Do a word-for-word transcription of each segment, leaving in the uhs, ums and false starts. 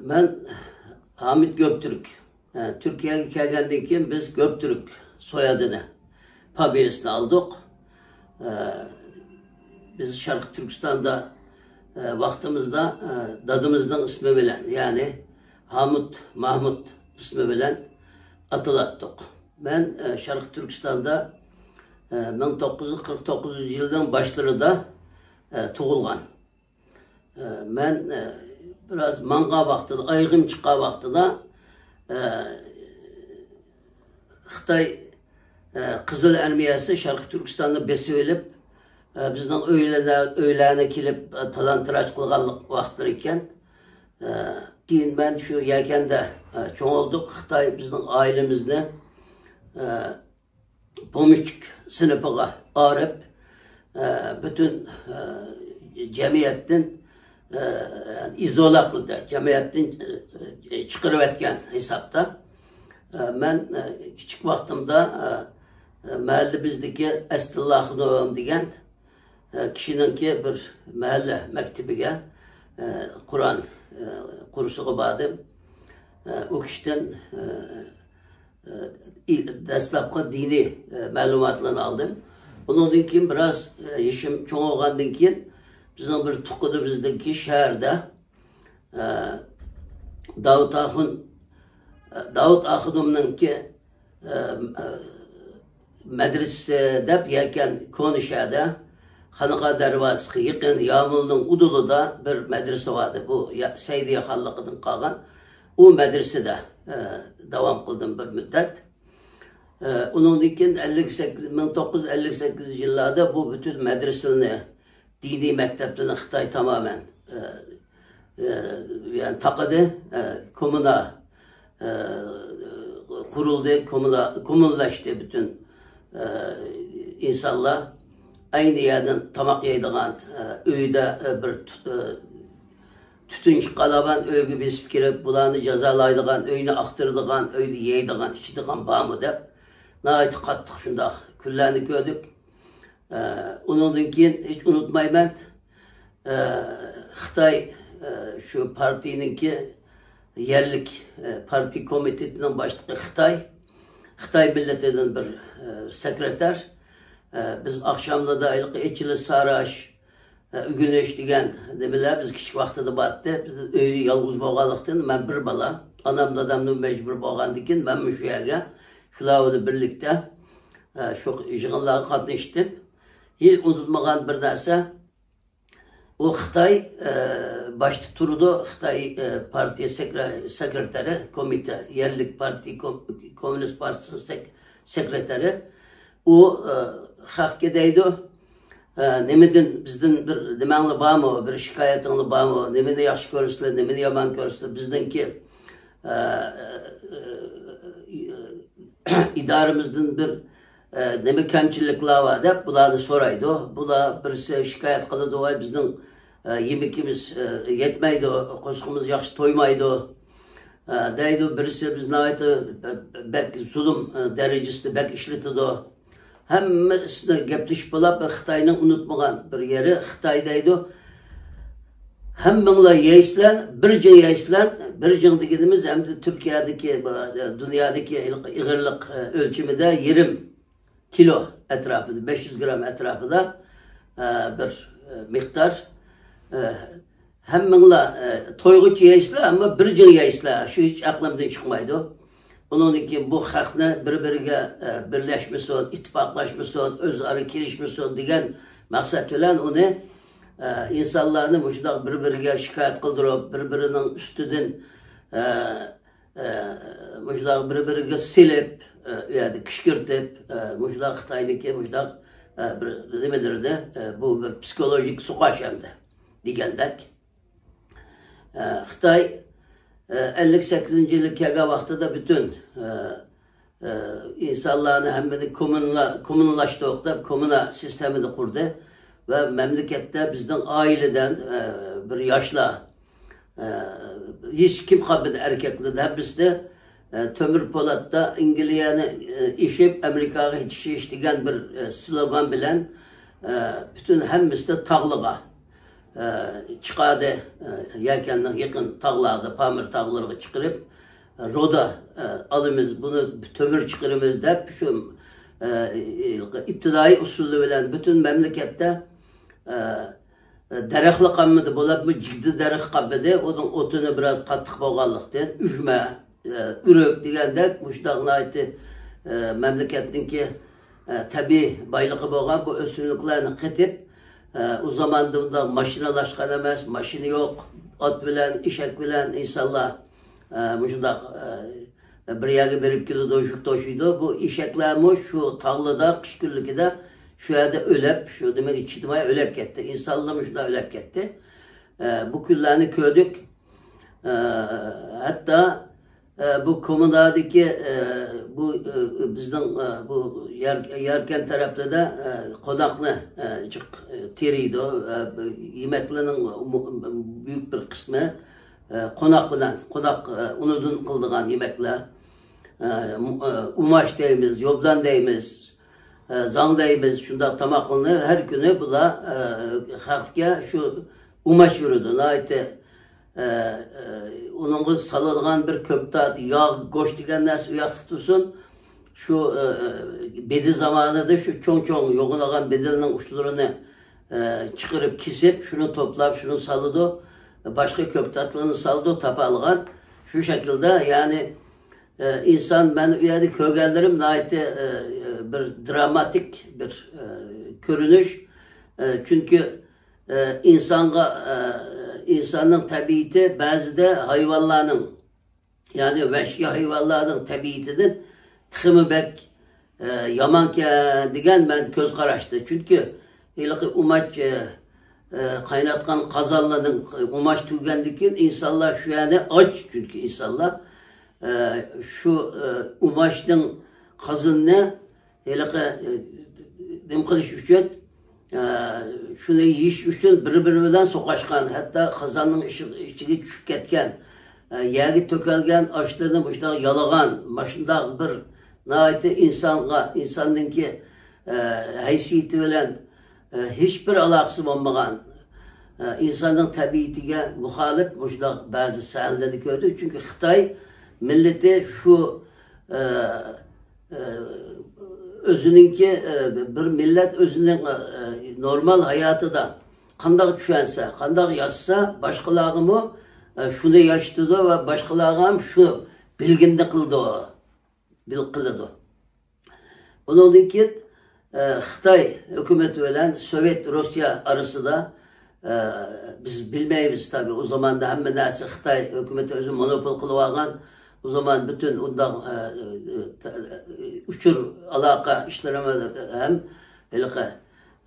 مەن ھامىت گۆپتۈرك. ئە، تۈركىيەگە كەلگەندىن كېيىن بىز گۆپتۈرك سويادىنى، فامىلىسىنى ئالدۇق. ئە، بىز شەرقىي تۈركىستاندا، ئە، ۋاقتىمىزدا، ئە، دادىمىزنىڭ ئىسمى بىلەن، يەنى ھامۇت ماھمۇت ئىسمى بىلەن ئاتىلاتتۇق. مەن، ئە، شەرقىي تۈركىستاندا، ئە، مىڭ توققۇز يۈز قىرىق توققۇزىنچى يىلنىڭ باشلىرىدا، ئە، تۇغۇلغان. ئە، مەن، ئە، بىراز ماڭغان ۋاقتىدا، ئايىغىم چىققان ۋاقتىدا، ئە، خىتاي، ئە، قىزىل ئارمىيەسى شەرقىي تۈركىستاننى بېسىۋېلىپ، ئە، بىزنىڭ ئۆيلەرنى، ئۆيلەرنى كېلىپ، ئە، تالان-تاراج قىلغان ۋاقىتلىرى ئىكەن. ئە، كېيىن مەن شۇ يەكەندە، ئە، چوڭ بولدۇق. خىتاي بىزنىڭ ئائىلىمىزنى، ئە، پومېشچىك سىنىپىغا ئايرىپ، ئە، پۈتۈن، ئە، جەمئىيەتتىن، ئە، ئىزولا قىلدى. جەمئىيەتتىن، ئە، چىقىرىۋەتكەن ھېسابتا. ئە، مەن، ئە، كىچىك ۋاقتىمدا، ئە، مەھەللىمىزدىكى ئەستىللا خانىم دېگەن، ئە، كىشىنىڭكى بىر مەھەللە مەكتىپىگە، ئە، قۇرئان، ئە، كۇرسىغا باردىم. ئە، ئۇ كىشىدىن، ئە، ئى-، دەسلەپكى دىنىي، ئە، مەلۇماتلارنى ئالدىم. ئۇنىڭدىن كېيىن بىراز، ئە، يېشىم چوڭ بولغاندىن كېيىن بىزنىڭ بىر تۇغقىنىمىزنىڭكى شەھەردە، ئە، داۋۇت ئاخۇن، ئە، داۋۇت ئاخۇنۇمنىڭكى، ئە، ئە، مەدرىسىسى دەپ يەكەن كونا شەھەردە خانىقا دەرۋازىسىغا يېقىن يامۇلنىڭ ئۇدۇلىدا بىر مەدرىسە باردى. بۇ يا-، سەئىدىيە خانلىقىدىن قالغان. ئۇ مەدرىسىدە، ئە، داۋام قىلدىم بىر مۇددەت. ئە، ئۇنىڭدىن كېيىن ئەللىك سەككىز، مىڭ توققۇز يۈز ئەللىك سەككىزىنچى يىللاردا بۇ پۈتۈن مەدرىسىلەرنى، دىنىي مەكتەپلەرنى خىتاي تامامەن، ئە، ئە، يەنى تاقىدى. ئە، كوممۇنا، ئە، قۇرۇلدى، كوممۇنا-، كوممۇنلاشتى پۈتۈن، ئە، ئىنسانلار. ئەينى يەردىن تاماق يەيدىغان، ئە، ئۆيدە، ئە، بىر تۇت-، ئە، تۈتۈن چىققانلار بار، ئۆيگە بېسىپ كىرىپ، بۇلارنى جازالايدىغان، ئۆينى ئاختۇرىدىغان، ئۆيدە يەيدىغان، ئىچىدىغان بارمۇ دەپ، ناھايىتى قاتتىق شۇنداق كۈنلەرنى كۆردۇق. ئە، ئۇنىڭدىن كېيىن ھېچ ئۇنتۇمايمەن. ئە، خىتاي، ئە، شۇ پارتىيىنىڭكى يەرلىك، ئە، پارتىيە كومىتېتىنىڭ باشلىقى خىتاي. خىتاي مىللىتىدىن بىر، ئە، سېكرېتار. ئە، بىز ئاخشاملىدا ھېلىقى ئېچىلىش ساراش، ئە، ئۆگىنىش دېگەن نېمىلەر بىز كىچىك ۋاقتىدا بارتتى. بىز ئۆيدە يالغۇز بولغانلىقتىن مەن بىر بالا. ئانام دادامنىڭ مەجبۇر بولغاندىن كېيىن مەنمۇ شۇ يەرگە شۇلار بىلەن بىرلىكتە، ئە، شۇ يىغىنلارغا قاتنىشتىم. ھېچ ئۇنتۇلمىغان بىر نەرسە، ئۇ خىتاي، ئە، باشتا تۇرىدۇ، خىتاي، ئە، پارتىيە سېكرې-، سېكرېتارى، كومىتېت، يەرلىك پارتىيە كوم-، كوممۇنىست پارتىيىسىنىڭ سېك-، سېكرېتارى. ئۇ، ئە، خەقكە دەيدۇ، ئە، نېمىدىن، بىزدىن بىر نېمەڭلار بارمۇ، بىر شىكايىتىڭلار بارمۇ، نېمىنى ياخشى كۆرىسىلەر، نېمىنى يامان كۆرىسىلەر، بىزنىڭكى، ئە، ئە، ئىدارىمىزدىن بىر، ئە، نېمە كەمچىلىكلەر بار دەپ بۇلارنى سورايدۇ. بۇلار بىرسى شىكايەت قىلىدۇ، ۋاي بىزنىڭ، ئە، يېمىكىمىز، ئە، يەتمەيدۇ، قورسىقىمىز ياخشى تويمايدۇ، ئە، دەيدۇ. بىرسى بىز ناھايىتى، ئە، بەك زۇلۇم، ئە، دەرىجىسىدە بەك ئىشلىتىدۇ. ھەممىسىنى گەپلىشىپ بولاپ، خىتاينىڭ ئۇنتۇمىغان بىر يېرى، خىتاي دەيدۇ، ھەممىڭلار يەيسىلەر، بىر جىڭ يەيسىلەر. بىر جىڭ دېگىنىمىز ئەمدى تۈركىيەدىكى، دۇنيادىكى ئېغىرلىق ئۆلچىمىدە يېرىم كىلو ئەتراپىدا، بەش يۈز گرام ئەتراپىدا، ئە، بىر، ئە، مىقدار. ئە، ھەممىڭلار، ئە، تويغۇچە يەيسىلەر، ئەمما بىر جىڭ يەيسىلەر. شۇ ھېچ ئەقلىمدىن چىقمايدۇ. ئۇنىڭدىن كېيىن بۇ خەقنى بىر-بىرىگە، ئە، بىرلەشمىسۇن، ئىتتىپاقلاشمىسۇن، ئۆزئارا كېلىشمىسۇن دېگەن مەقسەت بىلەن ئۇنى، ئە، ئىنسانلارنى مۇشۇنداق بىر-بىرىگە شىكايەت قىلدۇرۇپ، بىر-بىرىنىڭ ئۈستىدىن، ئە، ئە، مۇشۇنداق بىر-بىرىگە سېلىپ، ئە، ئۇ يەردە كىشكۈرتۈپ، ئە، مۇشۇنداق خىتاينىڭكى مۇشۇنداق، ئە، بىر نېمىلىرىنى، ئە، بۇ بىر پسىخولوگىك سوقاش ئەمدى دېگەندەك. ئە، خىتاي، ئە، ئەللىك سەككىزىنچى يىلى كەلگەن ۋاقتىدا پۈتۈن، ئە، ئە، ئىنسانلارنى ھەممىنى كوممۇنلا-، كوممۇنلاشتۇرۇق دەپ كوممۇنا سىستېمىنى قۇردى ۋە مەملىكەتتە بىزنىڭ ئائىلىدىن، ئە، بىر ياشلار، ئە، ھېچ كىم قالمىدى، ئەركەكلەردىن ھەممىسى، ئە، تۆمۈر پولاتتا ئەنگلىيەنى، ئە، ئېشىپ ئامېرىكاغا يېتىشىش دېگەن بىر، ئە، سلوگان بىلەن، ئە، پۈتۈن ھەممىسى تاغلىغا ئە، چىقاردى. ئە، يەكەننىڭ يېقىن تاغلاردا، پامىر تاغلىرىغا چىقىرىپ، ئە، رودا، ئە، ئالىمىز، بۇنى تۆمۈر چىقىرىمىز دەپ، شۇ، ئە، ئىپتىدائىي ئۇسۇلى بىلەن پۈتۈن مەملىكەتتە، ئە، دەرەخلا قالمىدى، بولۇپمۇ جىگدە دەرىخى قالمىدى. ئۇنىڭ ئوتۇنى بىراز قاتتىق بولغانلىقتىن، ئۈجمە، ئە، ئۆرۈك دېگەندەك، مۇشۇنداق ناھايىتى، ئە، مەملىكەتنىڭكى، ئە، تەبىئىي بايلىقى بولغان بۇ ئۆسۈملۈكلەرنى قېتىپ، ئە، ئۇ زاماندا بۇنداق ماشىنىلاشقان ئەمەس، ماشىنا يوق، ئات بىلەن، ئېشەك بىلەن ئىنسانلار، ئە، مۇشۇنداق، ئە، بىر يەرگە بېرىپ كېلىدۇ، يۈك توشۇيدۇ. بۇ ئېشەكلەرمۇ شۇ تاغلىدا، قىش كۈنلۈكىدە شۇ يەردە ئۆلۈپ، شۇ نېمىگە چىدىماي ئۆلۈپ كەتتى. ئىنسانلارمۇ شۇنداق ئۆلۈپ كەتتى. ئە، بۇ كۈنلەرنى كۆردۇك. ئە، ھەتتا، ئە، بۇ كوممۇنادىكى، ئە، بۇ، ئە، بىزنىڭ، ئە، بۇ يار-، ياركەن تەرەپلىرىدە، ئە، قوناقنى، ئە، جىق، ئە، تېرىيدۇ. ئە، بۇ يېمەكلىرىنىڭ بۈيۈك بىر قىسمى، ئە، قوناق بىلەن، قوناق، ئە، ئۇنىدىن قىلىدىغان يېمەكلەر. ئە، ئۇماش دەيمىز، يوبدان دەيمىز، ئە، زاڭ دەيمىز، شۇنداق تاماقلارنى ھەر كۈنى بۇلار، ئە، خەقكە شۇ ئۇماش بېرىدۇ. ناھايىتى، ئە، ئە، ئۇنىڭغا سالىدىغان بىر كۆكتات، ياغ، گۆش دېگەن نەرسە ئۇ ياقتا تۇرسۇن. شۇ، ئە، ئە، بېدە زامانىدا شۇ چوڭ-چوڭ يوغىنىغان بېدىنىڭ ئۇچلىرىنى، ئە، چىقىرىپ كېسىپ، شۇنى توپلاپ، شۇنى سالىدۇ. باشقا كۆكتاتلارنى سالىدۇ، تاپالىغان. شۇ شەكىلدە، يەنى، ئە، ئىنسان، مەن ئۇ يەردە كۆرگەنلىرىم ناھايىتى، ئە، ئە، بىر دراماتىك بىر، ئە، كۆرۈنۈش. ئە، چۈنكى، ئە، ئىنسانغا، ئە، ئىنساننىڭ تەبىئىتى بەزىدە ھايۋانلارنىڭ، يەنى ۋەھشىي ھايۋانلارنىڭ تەبىئىتىدىن تېخىمۇ بەك، ئە، يامانكەن دېگەن مەن كۆز قاراشتا. چۈنكى ھېلىقى ئۇماچ، ئە، ئە، قايناتقان قازانلارنىڭ ئۇماچ تۈگىگەندىن كېيىن ئىنسانلار شۇ يەرنى ئاچ، چۈنكى ئىنسانلار، ئە، شۇ، ئە، ئۇماچنىڭ قازىنىنى ھېلىقى، ئە، نېمە قىلىش ئۈچۈن، ئە، شۇنى يېيىش ئۈچۈن بىر-بىرى بىلەن سوقۇشقان، ھەتتا قازاننىڭ ئىشى-، ئىچىگە چۈشۈپ كەتكەن، ئە، يەرگە تۆكۈلگەن ئاشلىرىنى مۇشۇنداق يالىغان، مۇشۇنداق بىر ناھايىتى ئىنسانغا، ئىنساننىڭكى، ئە، ھەيسىيىتى بىلەن، ئە، ھېچبىر ئالاقىسى بولمىغان، ئە، ئىنساننىڭ تەبىئىتىگە مۇخالىپ مۇشۇنداق بەزى سەھنىلەرنى كۆردۇق. چۈنكى خىتاي مىللىتى شۇ، ئە، ئە، ئۆزىنىڭكى، ئە، بىر مىللەت ئۆزىنىڭ، ئە، نورمال ھاياتىدا قانداق چۈشەنسە، قانداق ياشىسا، باشقىلارغىمۇ، ئە، شۇنى ياشىتىدۇ ۋە باشقىلارغا ھەم شۇ بىلگىنىنى قىلىدۇ، بىل-، قىلىدۇ. ئۇنىڭدىن كېيىن، ئە، خىتاي ھۆكۈمىتى بىلەن سوۋېت روسىيە ئارىسىدا، ئە، بىز بىلمەيمىز تەبىئىي. ئۇ زاماندا ھەممە نەرسە خىتاي ھۆكۈمىتى ئۆزى مونوپول قىلىۋالغان. ئۇ زامان پۈتۈن ئۇنداق، ئە، ئە، ئۇچۇر ئالاقە ئىشلىرى ھەم ھېلىقى،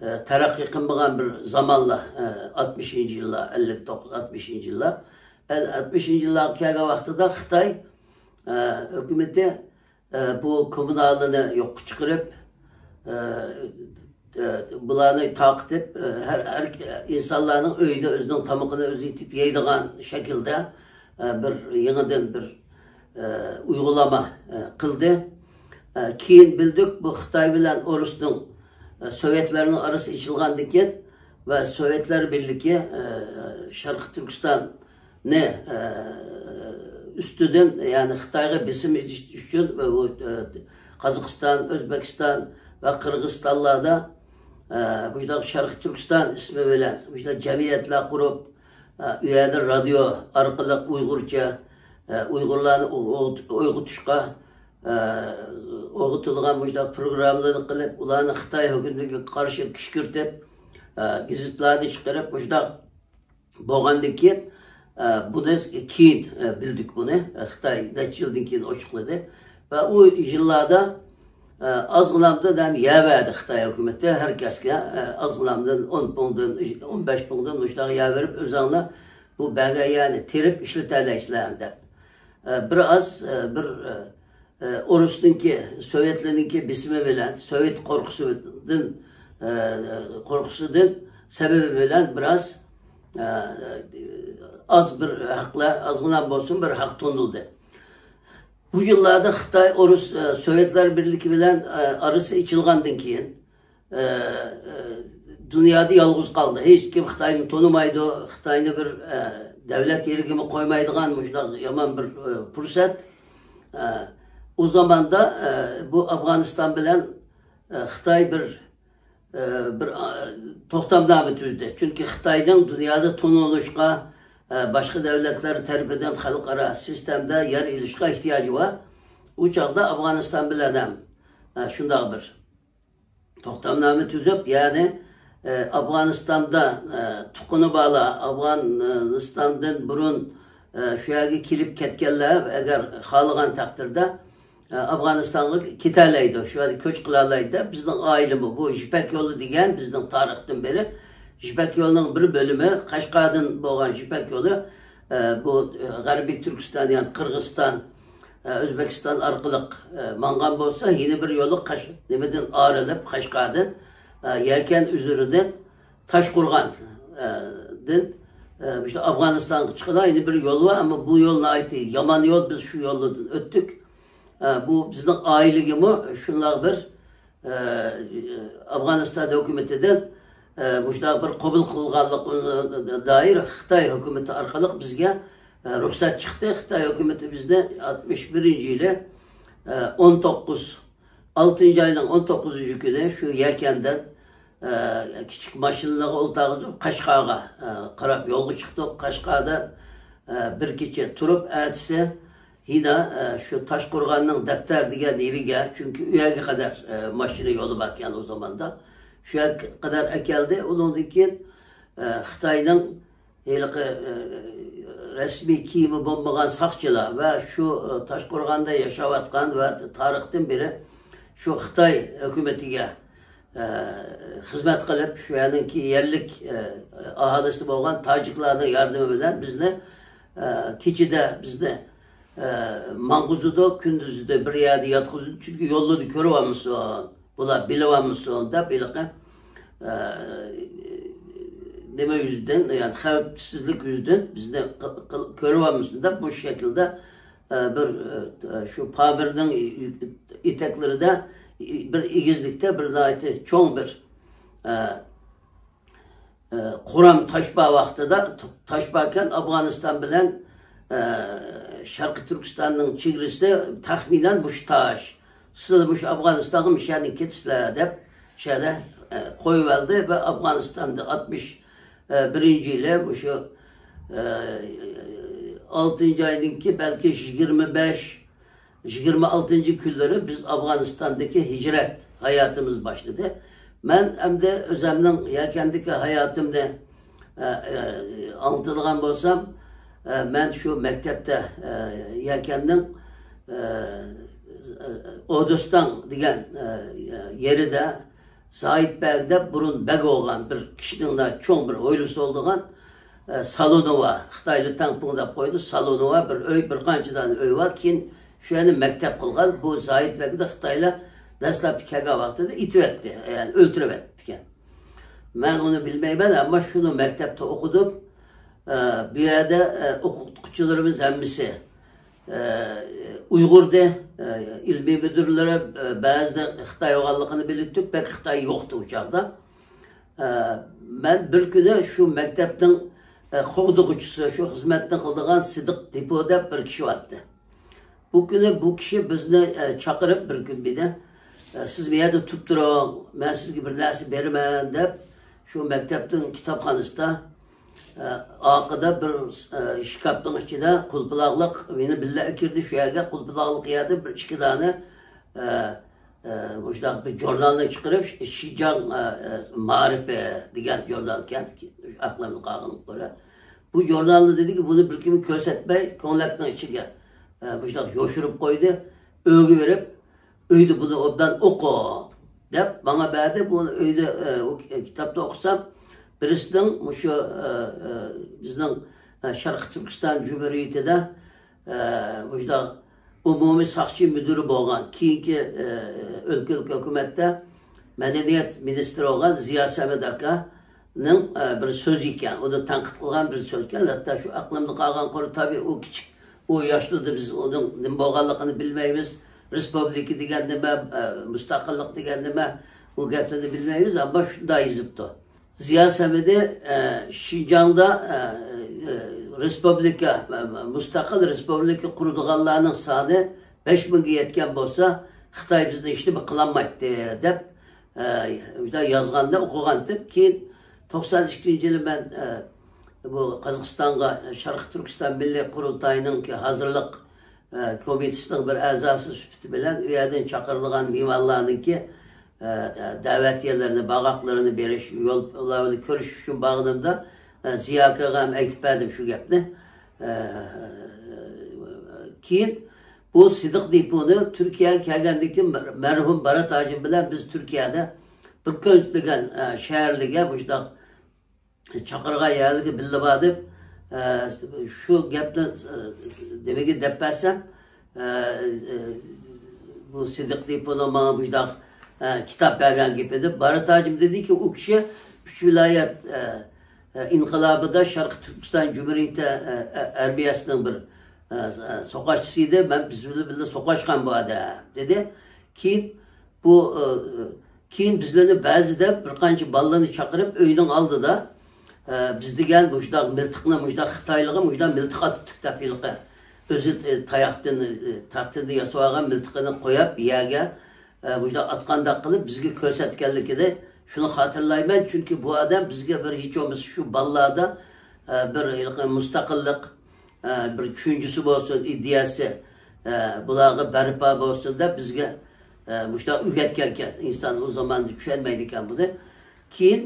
ئە، تەرەققىي قىلمىغان بىر زامانلار، ئە، ئاتمىشىنچى يىللار، ئەللىك توققۇز، ئاتمىشىنچى يىللار. ئە، ئاتمىشىنچى يىللارغا كەلگەن ۋاقتىدا خىتاي، ئە، ھۆكۈمىتى ئە، بۇ كوممۇنالنى يوققا چىقىرىپ، ئە، ئە، بۇلارنى تارقىتىپ، ئە، ھەر، ھەر ئىنسانلارنىڭ ئۆيىدە ئۆزىنىڭ تامىقىنى ئۆزى ئېتىپ يەيدىغان شەكىلدە، ئە، بىر يېڭىدىن بىر، ئە، ئۇيغۇلىما، ئە، قىلدى. ئە، كېيىن بىلدۇق، بۇ خىتاي بىلەن ئورۇسنىڭ، ئە، سوۋېتلارنىڭ ئارىسى ئېچىلغاندىن كېيىن ۋە سوۋېتلار بىرلىكى، ئە، شەرقىي تۈركىستان نى، ئە، ئۈستىدىن، يەنى خىتايغا بېسىم ئېتىش ئۈچۈن، ئە، بۇ، ئە، قازاقىستان، ئۆزبېكىستان ۋە قىرغىزىستانلاردا، ئە، مۇشۇنداق شەرقىي تۈركىستان ئىسمى بىلەن مۇشۇنداق جەمئىيەتلەر قۇرۇپ، ئە، ئۇ يەردە رادىيو ئارقىلىق ئۇيغۇرچە، ئە، ئۇيغۇرلارنى ئو-، ئو-، ئويغىتىشقا، ئە، ئويغىتىدىغان مۇشۇنداق پروگراممىلارنى قىلىپ، ئۇلارنى خىتاي ھۆكۈمىتىگە قارشى كۈشكۈرتۈپ، ئە، گېزىتلارنى چىقىرىپ، مۇشۇنداق بولغاندىن كېيىن، ئە، بۇنى كېيىن، ئە، بىلدۇق بۇنى، ئە، خىتاي نەچچە يىلدىن كېيىن ئوچۇقلىدى. ۋە ئۇ يىللاردا، ئە، ئازغىنامدىن ھەم يەر بەردى خىتاي ھۆكۈمىتى ھەر كەسكە، ئە، ئازغىنامدىن ئون پۇڭدىن، ئون بەش پۇڭدىن مۇشۇنداق يەر بېرىپ، ئۆزەڭلار بۇ بەرگەن يەرنى تېرىپ ئىشلىتەلەيسىلەر دەپ. ئە، بىر ئاز، ئە، بىر، ئە، ئە، ئورۇسنىڭكى، سوۋېتلارنىڭكى بېسىمى بىلەن، سوۋېت قورقۇسىدىن، ئە، قورقۇسىدىن سەۋەبى بىلەن بىراز، ئە، ئاز بىر ھەقلەر، ئازغىنە بولسۇن بىر ھەق تونۇلدى. بۇ يىللاردا خىتاي، ئورۇس، ئە، سوۋېتلار بىرلىكى بىلەن، ئە، ئارىسى ئېچىلغاندىن كېيىن، ئە، ئە، دۇنيادا يالغۇز قالدى. ھېچكىم خىتاينى تونۇمايدۇ. خىتاينى بىر، ئە، دەۋلەت يېرىگىمۇ قويمايدىغان مۇشۇنداق يامان بىر، ئە، پۇرسەت. ئە، ئۇ زاماندا، ئە، بۇ ئافغانىستان بىلەن، ئە، خىتاي بىر، ئە، بىر، ئە، توختامنامە تۈزدى. چۈنكى خىتاينىڭ دۇنيادا تونۇلۇشقا، ئە، باشقا دەۋلەتلەر تەرىپىدىن خەلقئارا سىستېمىدا يەر ئېلىشقا ئېھتىياجى بار. ئۇ چاغدا ئافغانىستان بىلەن ھەم، ئە، شۇنداق بىر توختامنامە تۈزۈپ، يەنى، ئە، ئافغانىستاندا، ئە، تۇغقىنى بارلار، ئافغانىستاندىن بۇرۇن، ئە، شۇ يەرگە كېلىپ كەتكەنلەر ئەگەر خالىغان تەقدىردە، ئە، ئافغانىستانغا كېتەلەيدۇ، شۇ يەردە كۆچ قىلالايدۇ دەپ، بىزنىڭ ئائىلىمۇ بۇ يىپەك يولى دېگەن بىزنىڭ تارىختىن بېرى يىپەك يولىنىڭ بىر بۆلۈمى، قەشقەردىن بولغان يىپەك يولى، ئە، بۇ، ئە، غەربىي تۈركىستان، يەنى قىرغىزىستان، ئە، ئۆزبېكىستان ئارقىلىق، ئە، ماڭغان بولسا، يەنە بىر يولى قەش-، نېمىدىن ئايرىلىپ، قەشقەردىن، ئە، يەكەن ئۈزۈرىدىن تاشقورغان، ئە، دىن، ئە، مۇشۇ ئافغانىستانغا چىقىدىغان يەنە بىر يول بار، ئەمما بۇ يول ناھايىتى يامان يول، بىز شۇ يولدىن ئۆتتۇق. ئە، بۇ بىزنىڭ ئائىلىگىمۇ شۇنداق بىر، ئە، ئافغانىستان ھۆكۈمىتىدىن، ئە، مۇشۇنداق بىر قوبۇل قىلغانلىقىمىزغا دائىر خىتاي ھۆكۈمىتى ئارقىلىق بىزگە، ئە، رۇخسەت چىقتى. خىتاي ھۆكۈمىتى بىزنى ئاتمىش بىرىنچى يىلى، ئە، ئون توققۇز، ئالتىنچى ئاينىڭ ئون توققۇزىنچى كۈنى شۇ يەكەندىن، ئە، كىچىك ماشىنىلارغا ئولتۇرغۇزۇپ، قەشقەرگە، ئە، قاراپ يولغا چىقتۇق. قەشقەردە، ئە، بىر كېچە تۇرۇپ، ئەتىسى يەنە، ئە، شۇ تاشقورغاننىڭ دەپتەر دېگەن يېرىگە، چۈنكى ئۇ يەرگە قەدەر، ئە، ماشىنا يولى باركەن ئۇ زاماندا. شۇ يەرگە قەدەر ئەكەلدى. ئۇنىڭدىن كېيىن، ئە، خىتاينىڭ ھېلىقى، ئە، رەسمىي كىيىمى بولمىغان ساقچىلار ۋە شۇ، ئە، تاشقورغاندا ياشاۋاتقان ۋە تارىختىن بېرى شۇ خىتاي ھۆكۈمىتىگە، ئە، خىزمەت قىلىپ، شۇ يەرنىڭكى يەرلىك، ئە، ئاھالىسى بولغان تاجىكلارنىڭ ياردىمى بىلەن بىزنى، ئە، كېچىدە بىزنى، ئە، ماڭغۇزىدۇ، كۈندۈزدە بىر يەردە ياتقۇزىدۇ، چۈنكى يوللىرىنى كۆرۈۋالمىسۇن، بۇلار بىلىۋالمىسۇن دەپ ھېلىقى، ئە، نېمە يۈزىدىن، يەنى خەۋپسىزلىك يۈزىدىن بىزنى قىل-، قىل-، كۆرۈۋالمىسۇن دەپ بۇ شەكىلدە، ئە، بىر، ئە، شۇ پامىرنىڭ ئېتەكلىرىدە بىر ئېگىزلىكتە بىر ناھايىتى چوڭ بىر، ئە، ئە، قۇرام تاش بار ۋاقتىدا، تاش باركەن، ئافغانىستان بىلەن، ئە، شەرقىي تۈركىستاننىڭ چېگرىسى تەخمىنەن مۇشۇ تاش. سىلەر مۇشۇ ئافغانىستانغا مۇشۇ يەردىن كېتىسىلەر دەپ، شۇ يەردە، ئە، قويۇۋالدى ۋە ئافغانىستاندا ئاتمىش بىرىنچى يىلى مۇشۇ، ئە، ئالتىنچى ئاينىڭكى بەلكى يىگىرمە بەش، يىگىرمە ئالتىنچى كۈنلىرى بىز ئافغانىستاندىكى ھىجرەت ھاياتىمىز باشلىدى. مەن ئەمدى ئۆزەمنىڭ يەكەندىكى ھاياتىمنى، ئە، ئە، ئاڭلىتىدىغان بولسام، ئە، مەن شۇ مەكتەپتە، ئە، يەكەننىڭ، ئە، ئودۇستاڭ دېگەن، ئە، يېرىدە زاھىت بەگ دەپ بۇرۇن بەگ بولغان بىر كىشىنىڭ چوڭ بىر ھويلىسى بولىدىغان، ئە، سالونى بار. خىتايلار تەڭپۇڭ دەپ قويدى. سالونى بار، بىر ئۆي، بىر قانچە دانە ئۆي بار. كېيىن شۇ يەرنى مەكتەپ قىلغان. بۇ زاھىت بەگنى خىتايلار دەسلەپتە كەلگەن ۋاقتىدا ئېتىۋەتتى، يەنى ئۆلتۈرۈۋەتتىكەن. مەن ئۇنى بىلمەيمەن، ئەمما شۇنى مەكتەپتە ئوقۇدۇم. ئە، بۇ يەردە، ئە، ئوقۇتقۇچىلىرىمىز ھەممىسى ئە، ئۇيغۇردى. ئە، ئىلمىي مۇدىرلىرى، ئە، بەزىدە خىتاي بولغانلىقىنى بىلىتتۇق، بەك خىتاي يوقتى ئۇ چاغدا. ئە، مەن بىر كۈنى شۇ مەكتەپنىڭ، ئە، قوغدىغۇچىسى، شۇ خىزمەتنى قىلىدىغان سىدىق دېپو دەپ بىر كىشى بارتتى. بۇ كۈنى بۇ كىشى بىزنى، ئە، چاقىرىپ بىر كۈن مېنى، ئە، سىز بۇ يەردە تۇرۇپ تۇرۇڭ، مەن سىزگە بىر نەرسە بېرىمەن دەپ، شۇ مەكتەپنىڭ كىتابخانىسىدا ئارقىدا بىر، ئە، شكاپنىڭ ئىچىدە قۇلپىلاقلىق مېنى بىللە ئەكىردى. شۇ يەرگە قۇلپىلاقلىق يەردە بىر ئىككى دانە، ئە، ئە، مۇشۇنداق بىر ژۇرنالنى چىقىرىپ، شى-، شىنجاڭ، ئە، ئە، مائارىپى دېگەن ژۇرنال ئىكەن، ئەقلىمدە قالغىنىغا كۆرە. بۇ ژۇرنالنى دېدىكى، بۇنى بىر كىمگە كۆرسەتمەي، كۆڭلەكنىڭ ئىچىگە، ئە، مۇشۇنداق يوشۇرۇپ قويدى. ئۆيگە بېرىپ، ئۆيدە بۇنى ئوبدان ئوقۇ، دەپ ماڭا بەردى. بۇ ئۆيدە، ئە، ئۇ كىتابتا ئوقۇسام، بىرسىنىڭ مۇشۇ، ئە، ئە، بىزنىڭ، ئە، شەرقىي تۈركىستان جۇمھۇرىيىتىدە، ئە، مۇشۇنداق ئومۇمىي ساقچى مۇدىرى بولغان، كېيىنكى، ئە، ئۆلكىلىك ھۆكۈمەتتە مەدەنىيەت مىنىستىرى بولغان زىيا سەمەت ئاكا نىڭ، ئە، بىر سۆزى ئىكەن، ئۇنى تەنقىد قىلغان بىر سۆز ئىكەن. ھەتتا شۇ ئەقلىمدە قالغان قۇر، تەبىئىي، ئۇ كىچىك، ئۇ ياشلىرىدا بىز ئۇنىڭ نېمە بولغانلىقىنى بىلمەيمىز. رېسپۇبلىكا دېگەن نېمە، ئە، مۇستەقىللىق دېگەن نېمە، ئۇ گەپلەرنى بىلمەيمىز، ئەمما شۇنداق يېزىپتۇ. زىيا سەمىدى، ئە، شىنجاڭدا، ئە، ئە، رېسپۇبلىكا، ئە، مۇستەقىل رېسپۇبلىكا قۇرىدىغانلارنىڭ سانى بەش مىڭغا يەتكەن بولسا، خىتاي بىزنى ھېچنېمە قىلالمايتتى، دەپ، ئە، يازغاندا ئوقۇغانتىم. كېيىن توقسان ئىككىنچى يىلى مەن، ئە، بۇ قازاقىستانغا شەرقىي تۈركىستان مىللىي قۇرۇلتايىنىڭكى ھازىرلىق ئە، كومىتېتىنىڭ بىر ئەزاسى سۈپىتى بىلەن ئۇ يەردىن چاقىرىلغان مېھمانلارنىڭكى، ئە، دەۋەتىيەلىرىنى، باغاقلىرىنى بېرىش، يول، ئۇلار بىلەن كۆرۈشۈش ئۈچۈن بارغىنىمدا، ئە، زىيا ئاكىغا ھەم ئېيتىپ بەردىم شۇ گەپنى. ئە، كېيىن بۇ سىدىق دېپونى تۈركىيەگە كەلگەندىن كېيىن مەرھۇم بارات ھاجىم بىلەن بىز تۈركىيەدە بىر كۆز دېگەن، ئە، شەھەرلىرىگە مۇشۇنداق چاقىرغان يەرلىرىگە بىللە باردىم. ئە، شۇ گەپنى، ئە، نېمىگە دەپ بەرسەم، ئە، ئە، بۇ سىدىق دېپونىڭ ماڭا مۇشۇنداق، ئە، كىتاب بەرگەن گېپى دەپ. بارات ھاجىم دېدىكى، ئۇ كىشى ئۈچ ۋىلايەت، ئە، ئە، ئىنقىلابىدا شەرقىي تۈركىستان جۇمھۇرىيىتى، ئە، ئە، ئارمىيەسىنىڭ بىر، ئە، ئە، سوقاشچىسى ئىدى. مەن بىز بىلەن بىللە سوقاشقان بۇ ئادەم، دېدى. كېيىن بۇ، ئە، كېيىن بىزلەرنى بەزىدە بىر قانچە بالىلارنى چاقىرىپ، ئۆينىڭ ئالدىدا، ئە، بىز دېگەن مۇشۇنداق مىلتىقنى، مۇشۇنداق خىتايلىققا مۇشۇنداق مىلتىق ئاتتۇق دەپ ھېلىقى ئۆزى، ئە، تاياقتىن، ئە، تاختىدىن ياسىۋالغان مىلتىقىنى قويۇپ يەرگە، ئە، مۇشۇنداق ئاتقانداق قىلىپ بىزگە كۆرسەتكەنلىكىنى شۇنى خاتىرىلەيمەن. چۈنكى بۇ ئادەم بىزگە بىر ھېچ بولمىسا شۇ بالىلاردا، ئە، بىر ھېلىقى مۇستەقىللىق، ئە، بىر چۈشەنچىسى بولسۇن، ئىدىيەسى، ئە، بۇلارغا بەرپا بولسۇن دەپ بىزگە، ئە، مۇشۇنداق ئۆگەتكەنكەن. ئىنسان ئۇ زاماندا چۈشەنمەيدىكەن بۇنى. كېيىن،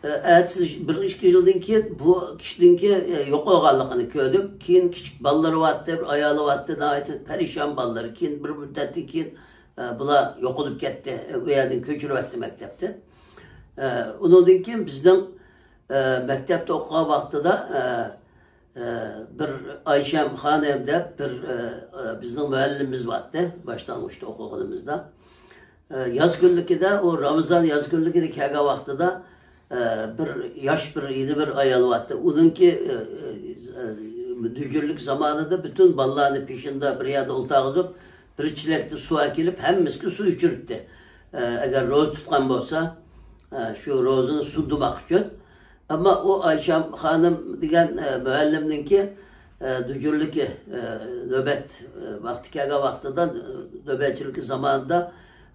ئە، ئەتىسى بىر ئىككى يىلدىن كېيىن بۇ كىشىنىڭكى، ئە، يوقالغانلىقىنى كۆردۇق. كېيىن كىچىك بالىلىرى بارتتى، بىر ئايالى بارتتى، ناھايىتى پەرىشان بالىلىرى. كېيىن بىر مۇددەتتىن كېيىن، ئە، بۇلار يوقىلىپ كەتتى. ئۇ يەردىن كۆچۈرۈۋەتتى مەكتەپتىن. ئە، ئۇنىڭدىن كېيىن بىزنىڭ، ئە، مەكتەپتە ئوقۇغان ۋاقتىدا، ئە، ئە، بىر ئايشەم خانىم دەپ بىر، ئە، ئە، بىزنىڭ مۇئەللىمىمىز بارتتى، باشلانغۇچتا ئوقۇغىنىمىزدا. ئە، ياز كۈنلۈكىدە، ئۇ رامىزان ياز كۈنلۈكىدە كەلگەن ۋاقتىدا، ئە، بىر ياش، بىر، يەنە بىر ئايال بارتتى. ئۇنىڭكى، ئە، ئە، ئە، دۈجۈرلۈك زامانىدا پۈتۈن بالىلارنى پېشىندا بىر يەردە ئولتۇرغۇزۇپ، بىر چېلەكتە سۇ ئەكېلىپ، ھەممىسىگە سۇ ئىچۈرتتى. ئە، ئەگەر روزا تۇتقان بولسا، ئە، شۇ روزىنى سۇندۇرماق ئۈچۈن. ئەمما ئۇ ئايشەم خانىم دېگەن، ئە، مۇئەللىمنىڭكى، ئە، دۈجۈرلۈكى، ئە، نۆۋەت، ئە، ۋاقتى كەلگەن ۋاقتىدا، ئە، نۆۋەتچىلىكى زامانىدا،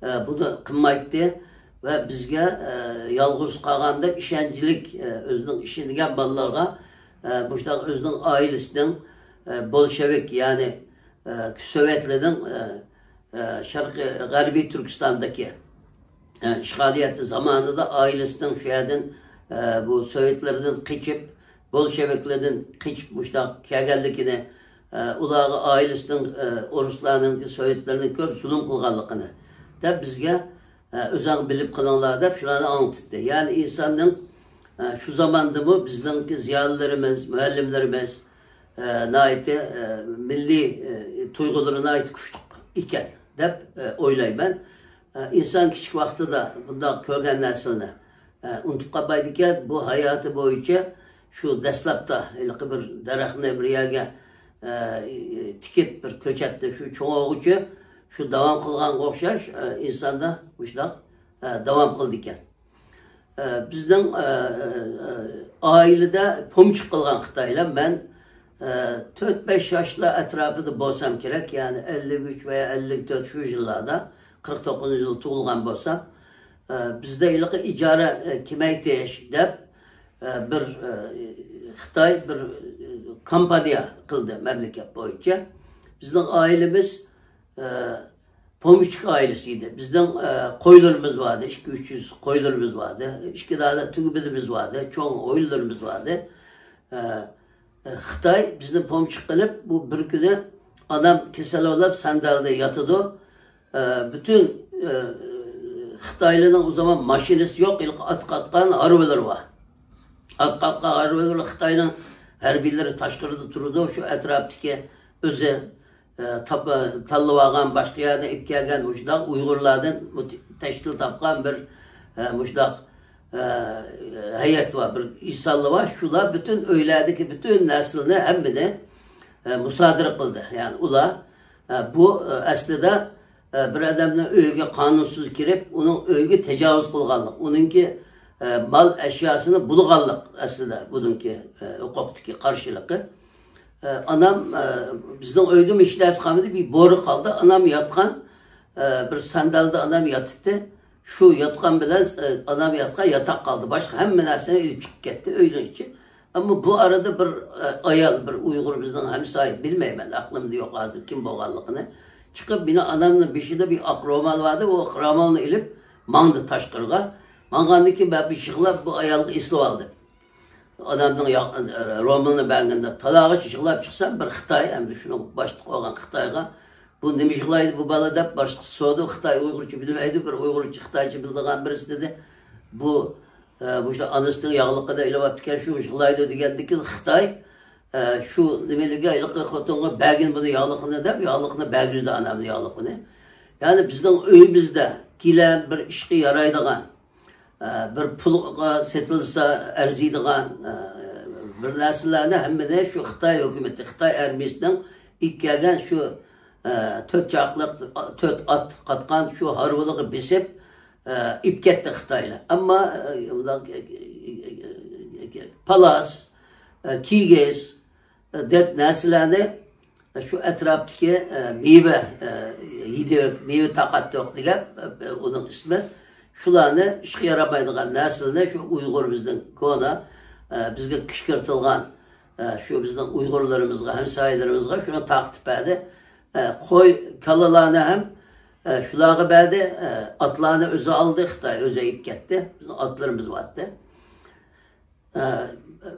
ئە، بۇنى قىلمايتتى ۋە بىزگە، ئە، يالغۇز قالغاندا ئىشەنچلىك، ئە، ئۆزىنىڭ ئىشىنگەن بالىلارغا، ئە، مۇشۇنداق ئۆزىنىڭ ئائىلىسىنىڭ، ئە، بولشېۋىك، يەنى، ئە، سوۋېتلىرىنىڭ، ئە، ئە، شەرقىي غەربىي تۈركىستاندىكى، ئە، ئىشغالىيەت زامانىدا ئائىلىسىنىڭ شۇ يەردىن، ئە، بۇ سوۋېتلىرىدىن قېچىپ، بولشېۋىكلىرىدىن قېچىپ مۇشۇنداق كەلگەنلىكىنى، ئە، ئۇلارغا ئائىلىسىنىڭ، ئە، ئورۇسلارنىڭ، سوۋېتلارنىڭ كۆپ زۇلۇم قىلغانلىقىنى دەپ بىزگە، ئە، ئۆزەڭ بىلىپ قىلىڭلار دەپ شۇلارنى ئاڭلىتىتتى. يەنى ئىنساننىڭ، ئە، شۇ زاماندىمۇ بىزنىڭكى زىيالىيلىرىمىز، مۇئەللىملىرىمىز، ئە، ناھايىتى، ئە، مىللىي، ئە، تۇيغۇلىرى ناھايىتى كۈچلۈك ئىكەن دەپ، ئە، ئويلايمەن. ئە، ئىنسان كىچىك ۋاقتىدا بۇنداق كۆرگەن نەرسىلىرىنى، ئە، ئۇنتۇپ قالمايدىكەن. بۇ ھاياتى بويىچە شۇ دەسلەپتە ھېلىقى بىر دەرەخنى بىر يەرگە، ئە، تىكىپ، بىر كۆچەتنى شۇ چوڭ بولغۇچە شۇ داۋام قىلغانغا ئوخشاش، ئە، ئىنساندا مۇشۇنداق، ئە، داۋام قىلىدىكەن. ئە، بىزنىڭ، ئە، ئە، ئائىلىدە پومېشچىك قىلغان خىتايلار. مەن، ئە، تۆت بەش ياشلار ئەتراپىدا بولسام كېرەك، يەنى ئەللىك ئۈچ ۋە يا ئەللىك تۆت شۇ يىللاردا، قىرىق توققۇزىنچى يىل تۇغۇلغان بولسام، ئە، بىزدە ھېلىقى ئىجارە، ئە، كېمەيتىش دەپ، ئە، بىر، ئە، خىتاي بىر، ئە، كامپانىيە قىلدى مەملىكەت بويىچە. بىزنىڭ ئائىلىمىز، ئە، پومېشچىك ئائىلىسى ئىدى. بىزنىڭ، ئە، قويلىرىمىز باردى، ئىككى ئۈچ يۈز قويلىرىمىز باردى، ئىككى دانە تۈگمىنىمىز باردى، چوڭ ئويۇنلىرىمىز باردى. ئە، ئە، خىتاي بىزنى پومېشچىك قىلىپ، بۇ بىر كۈنى ئانام كېسەل بولۇپ سەندەلدە ياتىدۇ. ئە، پۈتۈن، ئە، خىتايلارنىڭ ئۇ زامان ماشىنىسى يوق، ھېلىقى ئاتقا ئاتقان ھارۋىلىرى بار. ئاتقا ئاتقان ھارۋىلىرى، خىتاينىڭ ھەربىيلىرى تاشقىرىدا تۇرىدۇ، شۇ ئەتراپتىكى ئۆزى ئە، تاپ-، تاللىۋالغان، باشقا يەردىن ئېلىپ كەلگەن مۇشۇنداق ئۇيغۇرلاردىن مۇت-، تەشكىل تاپقان بىر، ئە، مۇشۇنداق، ئە، ھەيئەت بار، بىر ئىنسانلار بار. شۇلار پۈتۈن ئۆيلەردىكى پۈتۈن نەرسىلەرنى ھەممىنى، ئە، مۇسادىرە قىلدى. يەنى ئۇلار، ئە، بۇ، ئە، ئەسلىدە، ئە، بىر ئادەمنىڭ ئۆيىگە قانۇنسىز كىرىپ، ئۇنىڭ ئۆيىگە تاجاۋۇز قىلغانلىق، ئۇنىڭكى، ئە، مال ئەشياسىنى بۇلىغانلىق ئەسلىدە بۇنىڭكى، ئە، ھوقۇقتىكى قارشىلىقى. ئە، ئانام، ئە، بىزنىڭ ئۆيدىمۇ ھېچ نەرسە قالمىدى، بىر بورا قالدى. ئانام ياتقان، ئە، بىر سەندەلدە ئانام ياتاتتى. شۇ ياتقان بىلەن، ئە، ئانام ياتقان ياتاق قالدى. باشقا ھەممە نەرسىنى ئېلىپ چىقىپ كەتتى ئۆينىڭ ئىچى. ئەمما بۇ ئارىدا بىر، ئە، ئايال، بىر ئۇيغۇر بىزنىڭ ھەمسايە، بىلمەيمەن، ئەقلىمدە يوق ھازىر كىم بولغانلىقىنى. چىقىپ مېنىڭ ئانامنىڭ بېشىدا بىر ئاق رومال باردى، ئۇ ئاق رومالنى ئېلىپ ماڭدى تاشقىرىغا. ماڭغاندىن كېيىن مەن بىر يىغلاپ بۇ ئايالغا ئېسىلىۋالدىم. ئانامنىڭ يا-، رومىلىنى بەرگەندە تالاغىچە يىغلاپ چىقسام، بىر خىتاي، ئەمدى شۇنىڭ باشلىق بولغان خىتايغا، «بۇ نېمە يىغلايدۇ بۇ بالا؟» دەپ باشلىقى سورىدى. خىتاي ئۇيغۇرچە بىلمەيدۇ، بىر ئۇيغۇرچە، خىتايچە بىلىدىغان بىرسى دېدى، «بۇ، ئە، مۇشۇ ئانىسىنىڭ ياغلىقىدا ئېلىۋاپتىكەن، شۇ يىغلايدۇ» دېگەندىن كېيىن خىتاي، ئە، شۇ نېمىلىگە، ھېلىقى خوتۇنغا بەرگىن بۇنى ياغلىقىنى دەپ، ياغلىقىنى بەرگۈزدى ئانامنىڭ ياغلىقىنى. يەنى بىزنىڭ ئۆيىمىزدە گىلەم بىر ئىشقا يارايدىغان، ئە، بىر پۇلغا سېتىلسا ئەرزىيدىغان، ئە، بىر نەرسىلەرنى ھەممىنى شۇ خىتاي ھۆكۈمىتى، خىتاي ئارمىيىسىنىڭ ئېلىپ كەلگەن شۇ، ئە، تۆت چاقلىق، تۆت ئات قاتقان شۇ ھارۋىلىغا بېسىپ، ئە، ئېلىپ كەتتى خىتايلار. ئەمما، ئە، پالاس، ئە، كىگىز، دەپ نەرسىلەرنى شۇ ئەتراپتىكى، ئە، مېۋە، ئە، يېدۇق، مېۋە تاقاتتۇق دېگەن، ئە، ئۇنىڭ ئىسمى. شۇلارنى ئىشقا يارىمايدىغان نەرسىلەرنى شۇ ئۇيغۇر بىزنىڭ كونا، ئە، بىزگە قىچقىرتىلغان، ئە، شۇ بىزنىڭ ئۇيغۇرلىرىمىزغا، ھەمسايىلىرىمىزغا شۇنى تارقىتىپ بەردى. ئە، قوي، كالىلارنى ھەم، ئە، شۇلارغا بەردى. ئە، ئاتلارنى ئۆزى ئالدى، خىتاي ئۆزى ئېلىپ كەتتى. بىزنىڭ ئاتلىرىمىز بارتتى. ئە،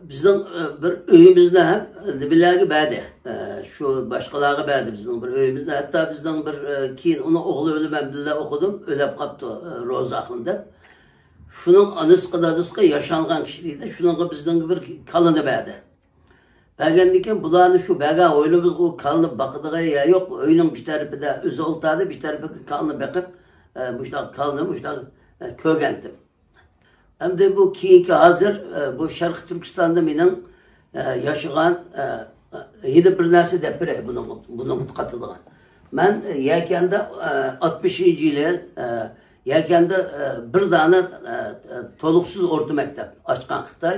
بىزنىڭ، ئە، بىر ئۆيىمىزنى ھەم نېمىلەرگە بەردى. ئە، شۇ باشقىلارغا بەردى بىزنىڭ بىر ئۆيىمىزنى. ھەتتا بىزنىڭ بىر، ئە، كېيىن ئۇنىڭ ئوغلى بىلەن مەن بىللە ئوقۇدۇم، ئۆلۈپ قاپتۇ، ئە، روزاخۇن دەپ. شۇنىڭ ئانىسىغا، دادىسىغا ياشانغان كىشى دېدى. شۇنىڭغا بىزنىڭ بىر كالىنى بەردى. بەرگەندىن كېيىن بۇلارنى شۇ بەرگەن ھويلىمىزغا ئۇ كالىنى باقىدىغان يەر يوق. ئۆينىڭ بىر تەرىپىدە ئۆزى ئولتۇردى، بىر تەرىپىگە كالىنى بېقىپ، ئە، مۇشۇنداق كالىنى مۇشۇنداق، ئە، كۆرگەنتىم. ئەمدى بۇ كېيىنكى ھازىر، ئە، بۇ شەرقىي تۈركىستاندا مېنىڭ، ئە، ياشىغان، ئە، ئە، يەنە بىر نەرسە دەپ بېرەي بۇنىڭغا، بۇنىڭغا قاتىدىغان. مەن، ئە، يەكەندە، ئە، ئاتمىشىنچى يىلى، ئە، يەكەندە، ئە، بىر دانە، ئە، ئە، تولۇقسىز ئورتا مەكتەپ ئاچقان خىتاي.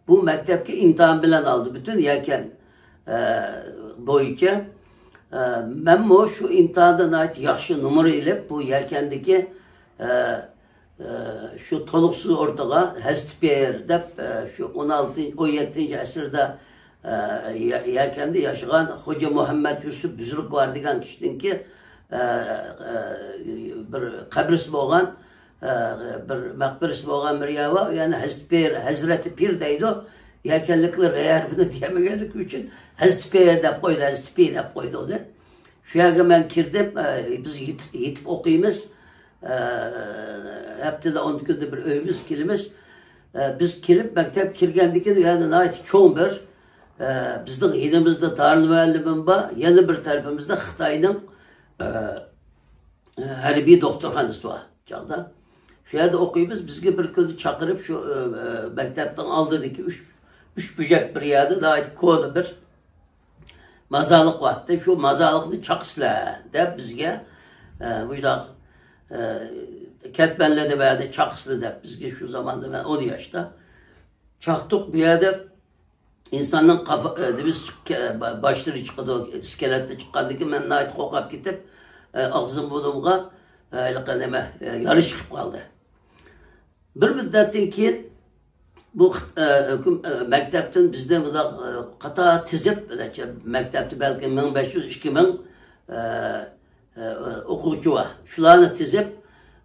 بۇ مەكتەپكە ئىمتىھان بىلەن ئالدى پۈتۈن يەكەن، ئە، بويىچە. ئە، مەنمۇ شۇ ئىمتىھاندا ناھايىتى ياخشى نومۇر ئېلىپ، بۇ يەكەندىكى، ئە، ئە، شۇ تولۇقسىز ئورتىغا ھەزتىپىر دەپ، ئە، شۇ ئون ئالتىنچى، ئون يەتتىنچى ئەسىردە، ئە، يە-، يەكەندە ياشىغان خوجا مۇھەممەد يۈسۈپ بۈزرۈكۋار دېگەن كىشىنىڭكى، ئە، ئە، بىر قەبرىسى بولغان، ئە، بىر مەقبىرىسى بولغان بىر يەر بار. يەنى ھەزتىپىر، ھەزرىتى پىر دەيدۇ. يەكەنلىكلەر رەي ھەرپىنى دېيەلمىگەنلىكى ئۈچۈن ھەزتىپىر دەپ قويدى، ھەزتىپىر دەپ قويدى ئۇنى. شۇ يەرگە مەن كىردىم. ئە، بىز يېتىپ، يېتىپ ئوقۇيمىز. ئە، ھەپتىدە ئون كۈندە بىر ئۆيىمىزگە كېلىمىز. ئە، بىز كېلىپ، مەكتەپكە كىرگەندىن كېيىن، ئۇ يەردە ناھايىتى چوڭ بىر، ئە، بىزنىڭ يېنىمىزدا دارىلمۇئەللىمۇن بار، يەنە بىر تەرىپىمىزدە خىتاينىڭ، ئە، ھەربىي دوختۇرخانىسى بار چاغدا. شۇ يەردە ئوقۇيمىز. بىزگە بىر كۈنى چاقىرىپ، شۇ، ئە، ئە، مەكتەپنىڭ ئالدىدىكى ئۈچ، ئۈچ بۇرجەك بىر يەردە ناھايىتى كونا بىر مازارلىق بارتتى. شۇ مازارلىقنى چاقىسىلەر دەپ بىزگە، ئە، مۇشۇنداق، ئە، كەتمەنلەرنى بەردى، چاقىسىلەر دەپ بىزگە. شۇ زاماندا مەن ئون ياشتا. چاقتۇق بۇ يەردە. ئىنساننىڭ قاپا-، ئە، نېمىسى چىقىپ كە-، با-، باشلىرى چىقىدۇ، ئىسكىلەتتىن چىققاندىن كېيىن مەن ناھايىتى قورقۇپ كېتىپ، ئە، ئاغزىم بۇرنۇمغا، ئە، ھېلىقى نېمە، ئە، يارا چىقىپ قالدى. بىر مۇددەتتىن كېيىن بۇ خىت-، ئە، ھۆكۈم-، ئە، مەكتەپتىن بىزنى مۇنداق، ئە، قاتار تىزىپ، مەكتەپتە بەلكىم مىڭ بەش يۈز، ئىككى مىڭ، ئە، ئە، ئوقۇغۇچى بار. شۇلارنى تىزىپ،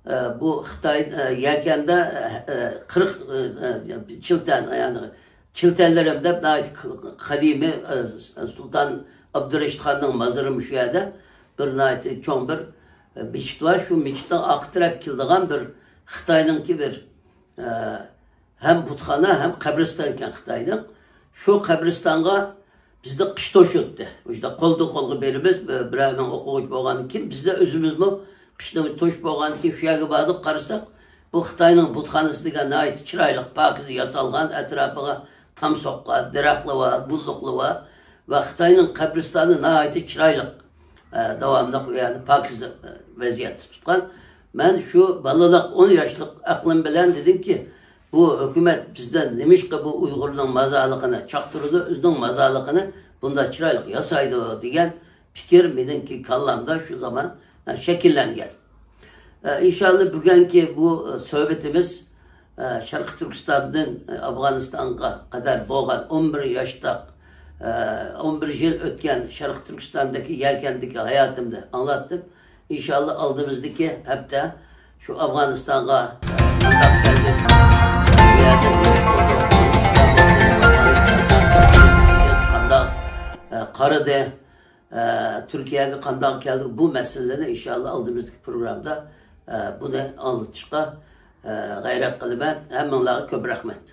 ئە، بۇ خىتاي، ئە، يەكەندە، ئە، ئە، قىرىق، ئە، ئە، چىلتەن، يەنى چىلتەنلىرىم دەپ ناھايىتى قەدىمىي، ئە، سۇلتان ئابدۇرېشىت خاننىڭ مازىرى مۇشۇ يەردە. بىر ناھايىتى چوڭ بىر، ئە، مىچىت بار. شۇ مىچىتنىڭ ئارقا تەرەپ كېلىدىغان بىر خىتاينىڭكى بىر، ئە، ھەم بۇتخانا، ھەم قەبرىستان ئىكەن خىتاينىڭ. شۇ قەبرىستانغا بىزنى قىش توشۇتتى. مۇشۇنداق قولدىن قولغا بېرىمىز، بىر-، بىرەر مىڭ ئوقۇغۇچى بولغاندىن كېيىن، بىزدە ئۆزىمىزمۇ قىشنى توشۇپ بولغاندىن كېيىن شۇ يەرگە باردۇق، قارىساق، بۇ خىتاينىڭ بۇتخانىسى دېگەن ناھايىتى چىرايلىق، پاكىز ياسالغان، ئەتراپىغا تام سوققان، دەرەخلەر بار، گۈللۈكلەر بار ۋە خىتاينىڭ قەبرىستانى ناھايىتى چىرايلىق. ئە، داۋاملىق ئۇ يەرنى پاكىز، ئە، ۋەزىيەتتە تۇتقان. مەن شۇ بالىلىق ئون ياشلىق ئەقلىم بىلەن دېدىمكى، بۇ ھۆكۈمەت بىزدىن نېمىشقا بۇ ئۇيغۇرنىڭ مازارلىقىنى چاقتۇرىدۇ، ئۆزىنىڭ مازارلىقىنى بۇنداق چىرايلىق ياسايدۇ دېگەن پىكىر مېنىڭكى كاللامدا شۇ زامان، ئە، شەكىللەنگەن. ئە، ئىنشاللا بۈگۈنكى بۇ، ئە، سۆھبىتىمىز، ئە، شەرقىي تۈركىستاندىن، ئە، ئافغانىستانغا قەدەر بولغان ئون بىر ياشلىق، ئە، ئون بىر يىل ئۆتكەن شەرقىي تۈركىستاندىكى يەكەندىكى ھاياتىمنى ئاڭلاتتىم. ئىنشاللا ئالدىمىزدىكى ھەپتە شۇ ئافغانىستانغا، ئە، قانداق كەلدۇق، بۇ يەردە نېمە بولدى، قانداق، ئە، قارىدى، ئە، تۈركىيەگە قانداق كەلدۇق، بۇ مەسىلىلەرنى ئىنشاللا ئالدىمىزدىكى پروگراممىدا، ئە، بۇنى ئاڭلىتىشقا، ئە، غەيرەت قىلىمەن. ھەممىڭلارغا كۆپ رەھمەت.